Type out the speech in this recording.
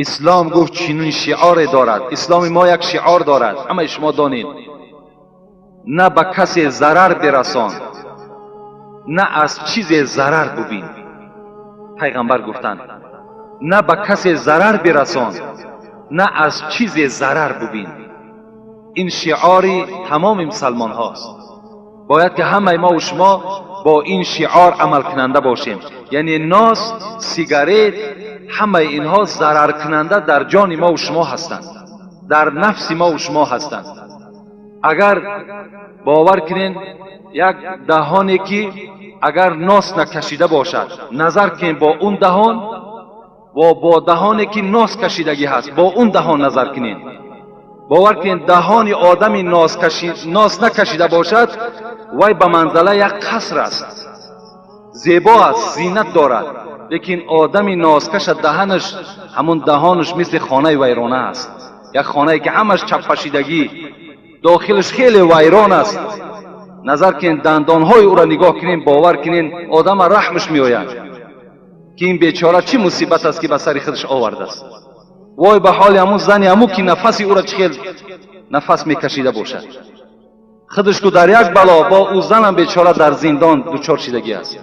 Ислом гуфт чунин шиоре дорад. Исломи мо як шиор дорад, ҳамаи шумо донед: на ба касе зарар бирасон, на аз чизе зарар бубин. Пайғамбар гуфтанд: на ба касе зарар бирасон, на аз чизе зарар бубин. Ин шиори тамоми мусалмонҳост. Бояд ки ҳамаи мо шумо бо ин шиор амалкунанда бошем. Яъне нос, сигарет, ҳамаи инҳо зараркунанда дар ҷони мову шумо ҳастанд, дар нафси мову шумо ҳастанд. Агар бовар кунен, як даҳоне ки агар нос накашида бошад, назар кунем бо он даҳон ва бо даҳоне ки нос кашидагӣ ҳаст, бо он даҳон назар кунем. Бовар кунед, даҳони одами нос накашида бошад, вай ба манзала як қаср аст, зебо аст, зинат дорад. Лекин одами носкаша даҳанаш, ҳамун даҳонаш мисли хонаи вайрона аст, як хонае ки ҳамаш чаппашидагӣ, дохилаш хеле вайрон аст. Назар кунед, дандонҳои ӯро нигоҳ кунем, бовар кунед, одама раҳмаш меояд, ки ин бечора чӣ мусибат аст, ки ба сари худаш овардааст. Вой ба ҳоли ҳамун зани ҳамун, ки нафаси ӯро чӣ хел нафас мекашида бошад. Худаш ку дар як бало, бо ӯ занам бечора дар зиндон дучор шидагӣ аст.